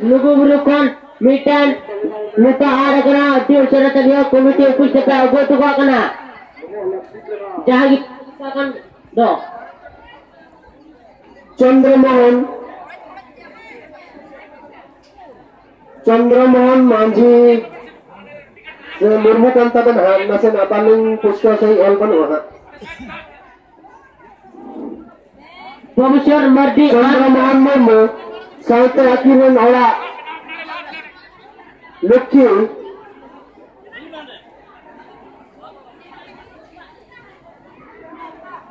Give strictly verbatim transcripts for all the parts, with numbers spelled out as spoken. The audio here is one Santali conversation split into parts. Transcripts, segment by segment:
ᱞᱩᱜᱩᱵᱩᱨᱩ ᱠᱷᱚᱱ ᱢᱤᱫᱴᱟᱝ ᱞᱚᱴᱟ ᱟᱫ ᱟᱠᱟᱱᱟ, ᱟᱹᱰᱤ ᱩᱥᱟᱹᱨᱟ ᱛᱮ ᱱᱤᱭᱟᱹ ᱠᱚᱢᱤᱴᱤ ᱚᱯᱷᱤᱥ ᱛᱮᱯᱮ ᱟᱹᱜᱩ ᱦᱚᱴᱚ ᱠᱟᱜ ᱠᱟᱱᱟ᱾ ᱡᱟᱦᱟᱸ ᱜᱮ ᱠᱟᱱ ᱫᱚ᱾ ᱪᱚᱱᱫᱨᱚ ᱢᱳᱦᱚᱱ, ᱪᱚᱱᱫᱨᱚ ᱢᱳᱦᱚᱱ ᱢᱟᱹᱡᱷᱤ ᱥᱮ ᱢᱩᱨᱢᱩ ᱠᱟᱱ ᱛᱟᱵᱮᱱᱟ ᱦᱟᱸᱜ, ᱱᱟᱥᱮᱱᱟᱜ ᱵᱟᱹᱞᱤᱧ ᱯᱩᱥᱴᱟᱹᱣ ᱥᱟᱺᱦᱤᱡ ᱚᱞ ᱵᱟᱹᱱᱩᱜᱼᱟ ᱦᱟᱸᱜ᱾ ᱵᱟᱵᱩᱥᱚᱨ ᱢᱟᱨᱰᱤ ᱟᱨ ᱪᱚᱱᱫᱨᱚ ᱢᱳᱦᱚᱱ ᱢᱩᱨᱢᱩ ᱥᱟᱶᱛᱮ ᱟᱹᱠᱤᱱ ᱨᱮᱱ ᱚᱲᱟᱜ ᱞᱚᱠᱠᱷᱤ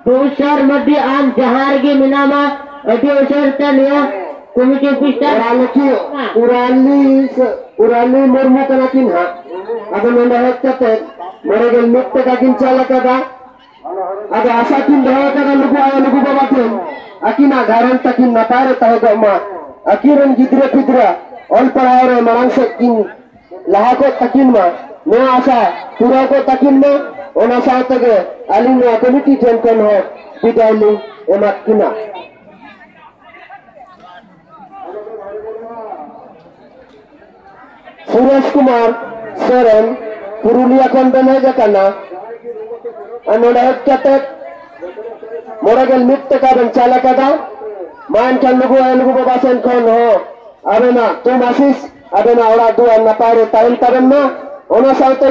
ᱵᱟᱵᱩᱥᱚᱨ ᱢᱟᱨᱰᱤ, ᱟᱢ ᱡᱟᱦᱟᱸ ᱨᱮᱜᱮ ᱢᱮᱱᱟᱢᱟ, ᱟᱹᱰᱤ ᱩᱥᱟᱹᱨᱟ ᱛᱮ ᱱᱤᱭᱟᱹ ᱠᱚᱢᱤᱴᱤ ᱚᱯᱷᱤᱥ ᱛᱮ ᱚᱲᱟᱜ ᱞᱚᱠᱠᱷᱤ ᱯᱩᱨᱟᱞᱤ, ᱯᱩᱨᱟᱞᱤ ᱢᱩᱨᱢᱩ ᱠᱟᱱᱟ ᱠᱤᱱ ᱦᱟᱸᱜ᱾ ᱟᱫᱚ ᱱᱚᱰᱮ ᱦᱮᱡ ᱠᱟᱛᱮ ᱢᱚᱬᱮ ᱜᱮᱞ ᱢᱤᱫ ᱴᱟᱠᱟ ᱠᱤᱱ ᱪᱟᱞ ᱟᱠᱟᱫᱟ᱾ ᱟᱫᱚ ᱟᱥᱟ ᱠᱤᱱ ᱫᱚᱦᱚ ᱟᱠᱟᱫᱟ ᱞᱩᱜᱩ ᱟᱭᱳ, ᱞᱩᱜᱩ ᱵᱟᱵᱟ ᱴᱷᱮᱱ, ᱟᱹᱠᱤᱱᱟᱜ ᱜᱷᱟᱨᱚᱸᱡᱽ ᱛᱟᱹᱠᱤᱱ ᱱᱟᱯᱟᱭ ᱨᱮ ᱛᱟᱦᱮᱸ ᱠᱚᱜ ᱢᱟ, ᱟᱹᱠᱤᱱ ᱨᱮᱱ ᱜᱤᱫᱽᱨᱟᱹ ᱯᱤᱫᱽᱨᱟᱹ ᱚᱞ ᱯᱟᱲᱦᱟᱣ ᱨᱮ ᱢᱟᱲᱟᱝ ᱥᱮᱫ ᱠᱤᱱ ᱞᱟᱦᱟ ᱠᱚᱜ ᱛᱟᱹᱠᱤᱱ ᱢᱟ, ᱱᱚᱣᱟ ᱟᱥᱟ ᱯᱩᱨᱟᱹᱣ ᱠᱚᱜ ᱛᱟᱹᱠᱤᱱ ᱢᱟ᱾ ᱚᱱᱟ ᱥᱟᱶ ᱛᱮᱜᱮ ᱟᱹᱞᱤᱧ ᱱᱚᱣᱟ ᱠᱚᱢᱤᱴᱤ ᱴᱷᱮᱱ ᱠᱷᱚᱱ ᱦᱚᱸ ᱵᱤᱫᱟᱭ ᱞᱤᱧ ᱮᱢᱟᱫ ᱠᱤᱱᱟ᱾ ᱥᱩᱨᱮᱥ ᱠᱩᱢᱟᱨ ᱥᱚᱨᱮᱱ, ᱯᱩᱨᱩᱞᱤᱭᱟ ᱠᱷᱚᱱ ᱵᱮᱱ ᱦᱮᱡ ᱟᱠᱟᱱᱟ᱾ ᱟᱨ ᱱᱚᱰᱮ ᱦᱮᱡ ᱠᱟᱛᱮ ᱢᱚᱬᱮ ᱜᱮᱞ ᱢᱤᱫ ᱴᱟᱠᱟ ᱵᱮᱱ ᱪᱟᱞ ᱟᱠᱟᱫᱟ᱾ ᱢᱟ ᱮᱱᱠᱷᱟᱱ ᱞᱩᱜᱩ ᱟᱭᱳ, ᱞᱩᱜᱩ ᱵᱟᱵᱟ ᱥᱮᱱ ᱠᱷᱚᱱ ᱦᱚᱸ ᱟᱵᱮᱱᱟᱜ ᱛᱩᱢ ᱟᱥᱤᱥ, ᱟᱵᱮᱱᱟᱜ ᱚᱲᱟᱜ ᱫᱩᱣᱟᱨ ᱱᱟᱯᱟᱭ ᱨᱮ ᱛᱟᱦᱮᱱ ᱛᱟᱵᱮᱱ ᱢᱟ᱾ ᱚᱱᱟ ᱥᱟᱶᱛᱮ